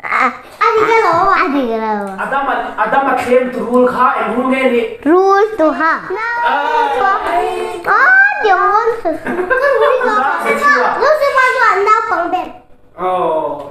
A dik alo a dik alo. Adam Adam a thlem tu rul kha eng rul nge ni? Rul tu ha. Oh,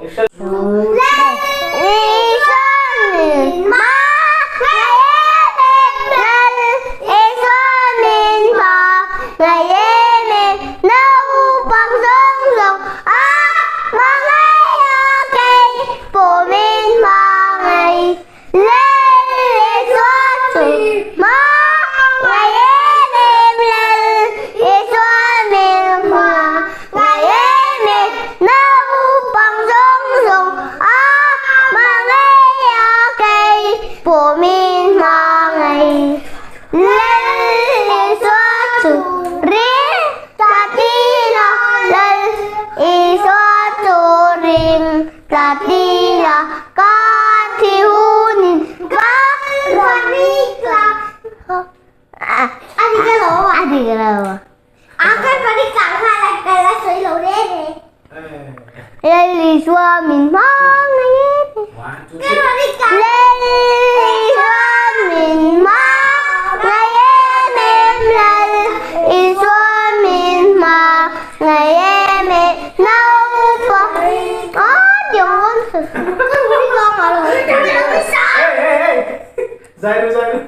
Zairu zairu.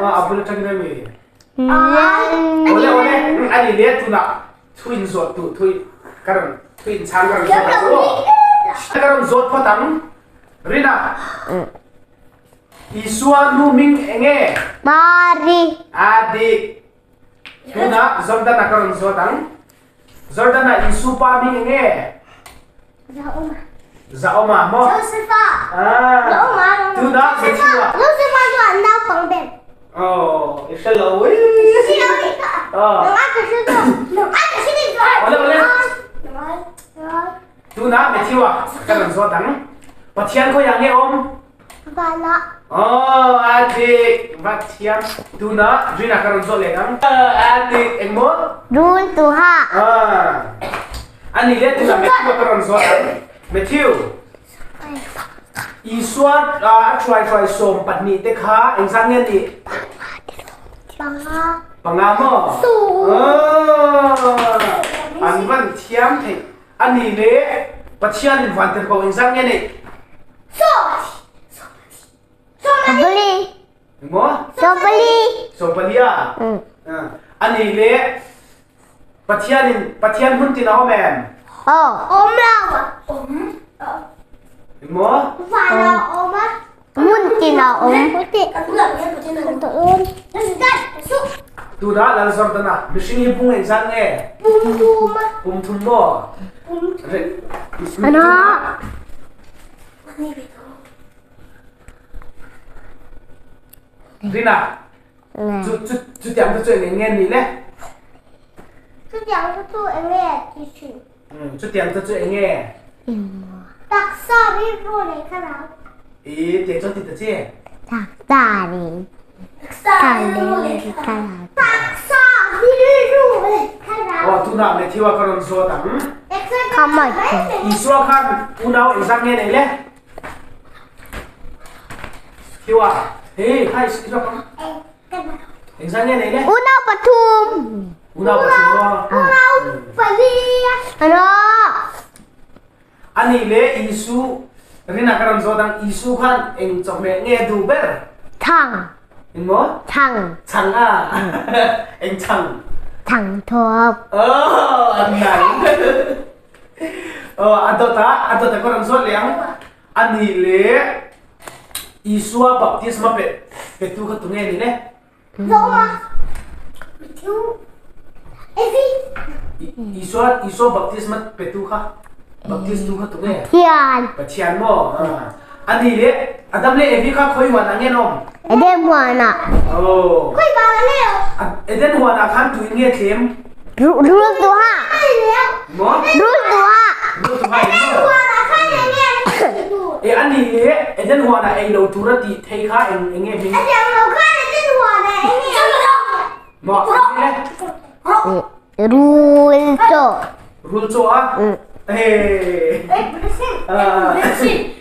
Abul tang na mi. Ole ole ani le tu na thuin zot tu thui karon thuin chang karon zot tu. Karon zot pho tang Rina. Isua nu ming enge. Mari. Adik. Tu na Jordan karon zot ang. Jordan na Isu pa ming enge. Zaoma. Zaoma mo. Josefa. Ah. Zaoma. Tu na Josefa. Josefa chu an nau pang ben. Oh, hello. Oh. Ole ole. Tu na Matthew karon zot ang. Pathian ko yang nge om. Bala. Oh, adik Pathian. Tu na Rina karon zot le ang. Adik engmo. Rul tu ha. Ah. Ani le tu na Matthew karon zot ang. Matthew. Isua a try try som patni te kha eng sang nge ni. Panga. Panga mo. Su. Oh. An van thiam thei. Ani le Pathian in van ter ko eng sang nge ni. So. Sobali. Mo? Sobali. Sobalia. Ani le Pathian in Pathian hun tin a om em. Oh. Om lao. Om. Mo? Van om á. Mun tin a om. Tu na lal zor ta na mihring hi pung eng sang nge. Pum thum. Pum thum mo. Ano? Rina. Chu chu chu tiang chu chu eng nge ni le. Chu tiang chu chu eng nge ti chu. Chu tiang chu chu eng nge. Tak sa ri ro le kha na. E tiang chu ti ta che. Tak sa ri. Tak sa ri kha na. Tak sa ri ro le kha na. Oh tu na me thiwa karon zo tang. Khamai. Isua khan unau eng sang nge nei le. Thiwa. Hey, khai isua khan. Eng sang nge nei le. Unau pathum. Unau pathum. Unau pali. Ano? Ani le Isu Rina karon zo tang Isu khan eng chok me nge du ber. Thang. Eng mo? Thang. Chang a. Eng chang. Thang thop. Oh, an nai. Oh, adota adota karon zo liang. Ani le Isua baptisma pe pe tu kha tu nge ni le. Zo ma. Matthew. Evi. Isua Isua baptisma pe tu kha. Baptist tu kha tu nge. Thian. Pathian mo. Ani le Adam le Evi kha khoi wan ange nom. Eden huana. Oh. Khoi ba la le. Eden huana khan tu nge thlem. Rul tu ha. Mo? Rul tu ha. Rul tu ha. Eden huana khan nge. E ani le Eden huana ei lo tura ti thei kha eng nge mi. Eden lo khan Eden huana eng nge. Mo le. Rul to. Rul cho a. Eh. sin.